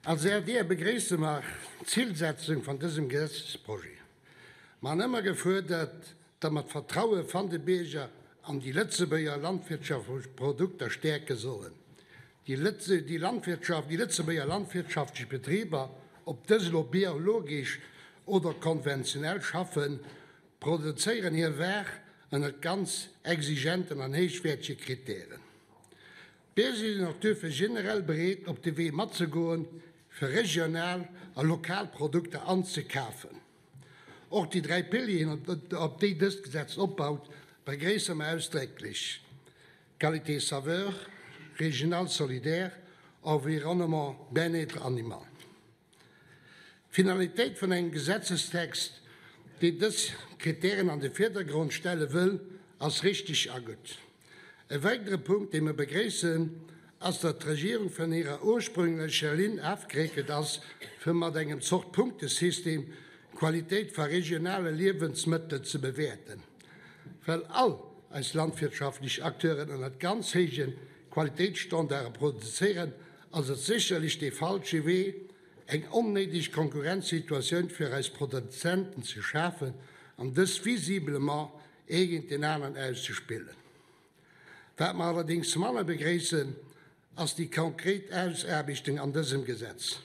Als adr begréisse mer d'Zilsetzung van dësem Gesetzesprojet. Mer han ëmmer gefuerdert, datt mer d'Vertraue van de Bierger an déi Lëtzebuerger landwirtschaftlech Produkter stäerke sollen. Déi déi Landwirtschaft, déi Lëtzebuerger landwirtschaftlech Betriber, ob dës elo biologesch oder konventionell schaffen, produzéieren hir War ënnert ganz exigenten an héichwäertege Krittären. D'Bierger sinn och duerfir generell bereet, op de Wee matzegoen, fir regional a lokal Produkter anzekafen. Och déi dräi Pilieren, op déi dëst Gesetz opbaut, begréisse mer ausdrécklech, Qualité saveur, régional solidaire, environnement, bien-être animal. D'Finalitéit vun engem Gesetzestext, deen dës Kritären an de Virdergrond stelle wëll, ass richtig a gutt. E weidere Punkt, dee mer begréissen, ass, datt d'Regierung vun hirer ursprünglecher Linn afgeréckelt ass, fir mat engem Zort Punktesystem d'Qualitéit va regionale Liewensmëttel ze bewäerten. Well all eis landwirtschaftlech Acteuren ënnert ganz héije Qualitéitsstandarde produzéieren, ass et sécherlech dee falsche Wee, eng onnéideg Konkurrenzsituatioun fir eis Produzenten ze schafen an dës visiblement ee géint deen aneren auszespillen. Wat mer allerdéngs manner begréissen, ass déi konkret Ausaarbechtung an dësem Gesetz.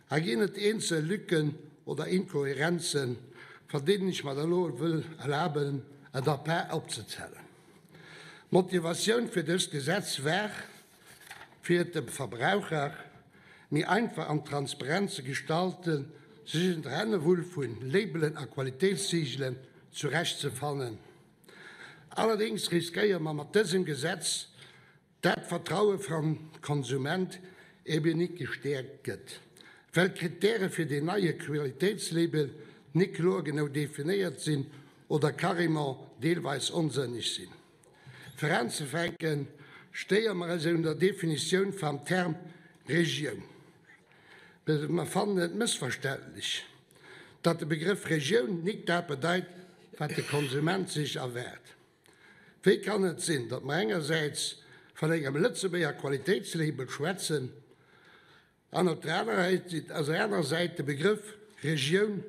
Hei ginn et eenzel Lücken oder Inkohärenzen, van deenen ech mer elo wëll erlaben, et a paar opzezellen. D'Motivatioun fir dëst Gesetz war, fir et dem Verbraucher méi einfach an transparent ze gestalten, sech en der Hennewull vu Labelen a Qualitéitssigelen zurechtzefannen. Allerdéngs riskéiere mer mat dësem Gesetz, dat d'Vertraue vum Konsument eben nit gestäerkt gëtt, well d'Krittäre fir deen neie Qualitéitslabel nit kloer genou definéiert sinn oder carrément deelweis onsënneg sinn. Fir anzefänken, stéiere mer eis un der Definitioun vam Term Regioun. Mer fannen et mëssverständlech, datt de Begrëff Regioun nik dat bedeit, wat de Konsument sech erwaart. Wéi kann et sinn, datt mer engersäits van engem Lëtzebuerger Qualitéitslabel schwätzen an op der anerer Säit de Begrëff Regioun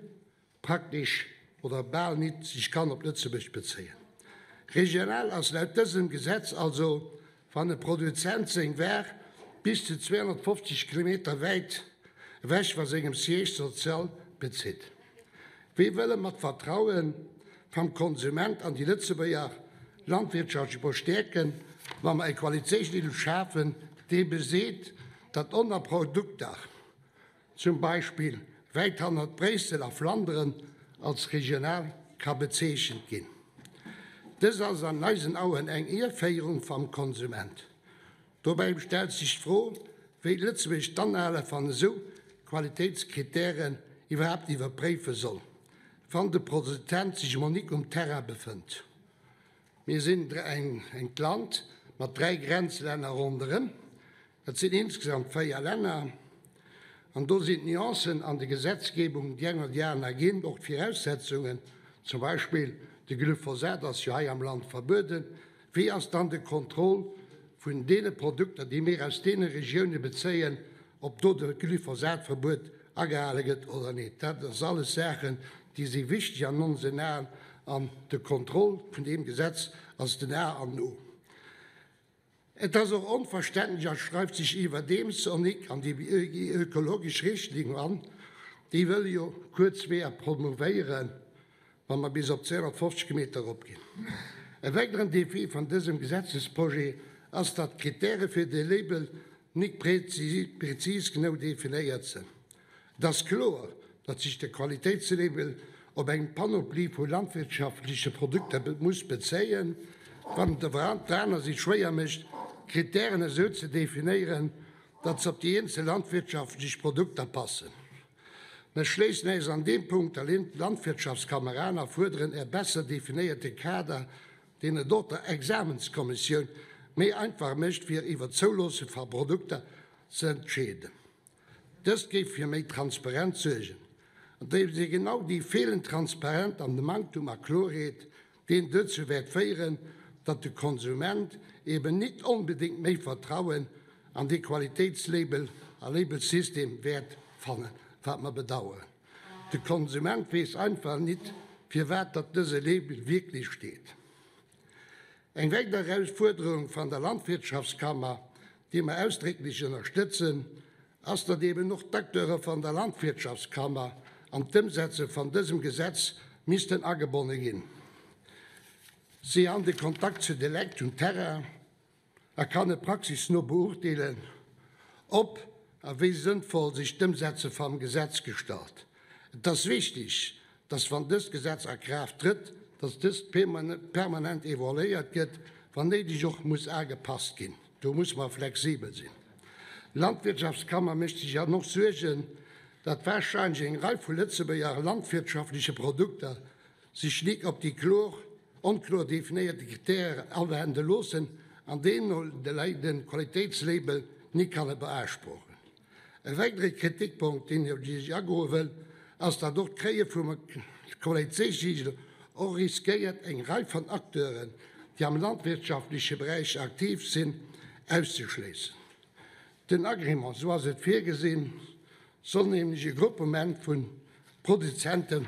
praktesch oder bal nit sech kann op Lëtzebuerg bezéien. Regional ass laut dësem Gesetz also, wann e Produzent seng War bis zu 250 Kilometer wäit ewech va sengem Siège social bezitt. Wéi wëlle mer d'Vertraue vam Konsument an déi Lëtzebuerger Landwirtschaft stäerken, wa mer e Qualitéitslabel schafen, dee beseet, datt oner Produkter, zum Beispill wäit hannert Bréissel a Flanderen, als regional ka bezeechent ginn. Dës ass an eisen Auen eng Ierféierung vam Konsument. Dobäi stellt sech d'Fro, wéi Lëtzebuerg d'Anhale van esou Qualitéitskritären iwwerhaapt iwwerpréife soll, wann de Produzent sech emol nik um Terrain befënnt. Mir sinn engt Land mat dräi Grenzlänner ronderëm. Dat sinn insgesamt véier Länner. An do sinn d'Nuancen an der Gesetzgebung déi eng oder déi aner ginn, och d'Viraussetzungen, zum Beispill de Glyphosat ass jo hei am Land verbueden. Wéi ass dann de Contrôle vun deene Produkter, déi mir aus deene Regioune bezéien, ob do de Glyphosatverbuet agehale gëtt oder net? Dat ass alles Saachen, déi si wichteg an onsen Aen. An de Contrôle vun deem Gesetz ass den A an den O. Et ass och onverständlech a schreift sech iwwerdeems och nik an déi ökologesch Richtlinn an, déi wëll jo kuerz Weeër promouvéieren, wa mer bis op 250 Kilometer eropginn. E weideren Defi van dësem Gesetzesprojet ass, datt d'Kritäre fir de Label nik prezis genou definéiert sënn. Et ass kloer, datt sech de Qualitéitslabel op eng Panoplie vu landwirtschaftleche Produkter muss bezéien, wann et awer op der aner Säit schwéier mécht, d'Krittären esou ze definéieren, datt se op déi eenzel landwirtschaftlech Produkter passen. Mir schléissen äis an deem Punkt der Landwirtschaftskammer an a fuerderen e besser definéierte Kader, deen et och der Examenskommissioun méi einfach mécht, fir iwwer d'Zouloosse va Produkter ze entscheeden. Dëst géif fir méi Transparenz suergen. An et si genau déi feelend Transparent an de Manktum a Klorheet, deen dozou wäert féieren, datt de Konsument eben nit onbedéngt méi Vertrauen an dee Qualitéitslabel a Labelsystem wäert fannen, wat mer bedauern. De Konsument weess einfach nit, firwat datt dëse Label wierklech steet. Eng weider Erausfuerderung van der Landwirtschaftskammer, déi mer ausdrécklech ënnerstëtzen, ass, datt eben och d'Acteure van der Landwirtschaftskammer an d'Ëmsetze van dësem Gesetz missten agebonne ginn. Si han de Kontakt zu de Lekt um Terrain a kanne praxisno beurteelen, ob a wéi sënnvoll sech d'Ëmsetze vam Gesetz gestalt. Et ass wichtig, dass wann dëst Gesetz a Kraaft trëtt, dass dëst permanent evaluéiert gëtt, wann néideg och muss agepasst ginn. Do muss mer flexibel sinn. D'Landwirtschaftskammer mécht sech an och Suergen, datt warscheinlech eng Rei vu Lëtzebuerger landwirtschaftleche Produkter sech nik op déi kloer, onkloer definéierte Kritären awende loossen an deemno de Qualitéitslabel nik kanne beasprochen. E weidere Kritikpunkt, deen op déi ech agoe wëll, ass, datt och d'Kréie vum Qualitéitssiegel och riskéiert, eng Rei van Acteuren, déi am landwirtschaftleche Beräich aktiv sinn, auszeschléissen. Den Agrément, esou ass et virgesinn, soll nämlech e Groupement vu Produzente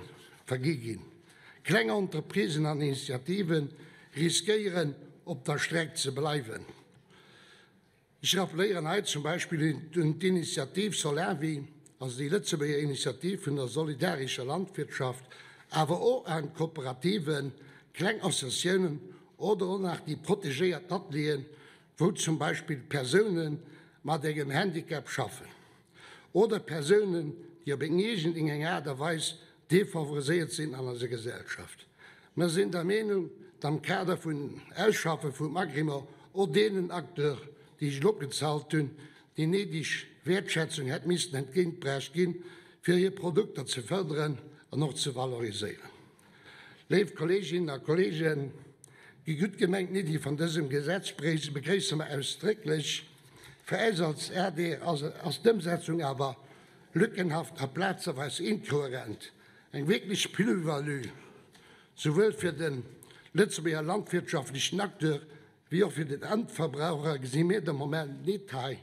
vergi ginn. Kleng Entreprisen an Initiative riskéieren, op der Streck ze bleiwen. Ech rappeléieren hei zum Beispill un d'Initiativ Solawi, also déi Lëtzebuerger Initiativ vun der solidarescher Landwirtschaft, awer och un d'Kooperativen, kleng Associatiounen oder och nach déi protegéiert Atelieren, wou zum Beispill Persoune mat engem Handicap schaffen oder Persounen, déi op eng iergendeng Aart a Weis defavoriséiert sinn an eiser Gesellschaft. Mer sinn der Meenung, datt am Kader vun Ausschaffe vum Agrément och deenen Acteurs, déi ech elo opgezalt hunn, déi néideg Wäertschätzung hätt missten entgéintbruecht ginn, fir hir Produkter ze fërderen an och ze valoriséieren. Léif Kolleeginnen a Kolleegen, déi gutt gemengt Iddi vun dësem Gesetz begréisse mer ausdrécklech. Fir äis als adr ass d'Ëmsetzung awer lückenhaft a plazeweis inkohärent. Eng wierklech Plus-value, souwuel fir de Lëtzebuerger landwirtschaftlechen Acteur wéi och fir den Endverbraucher, gesi mir de Moment nit hei.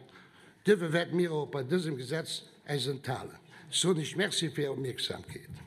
Duerfir wäerte mir och bei dësem Gesetz äis enthalen. Ech soen Iech Merci fir Är Opmierksamkeet.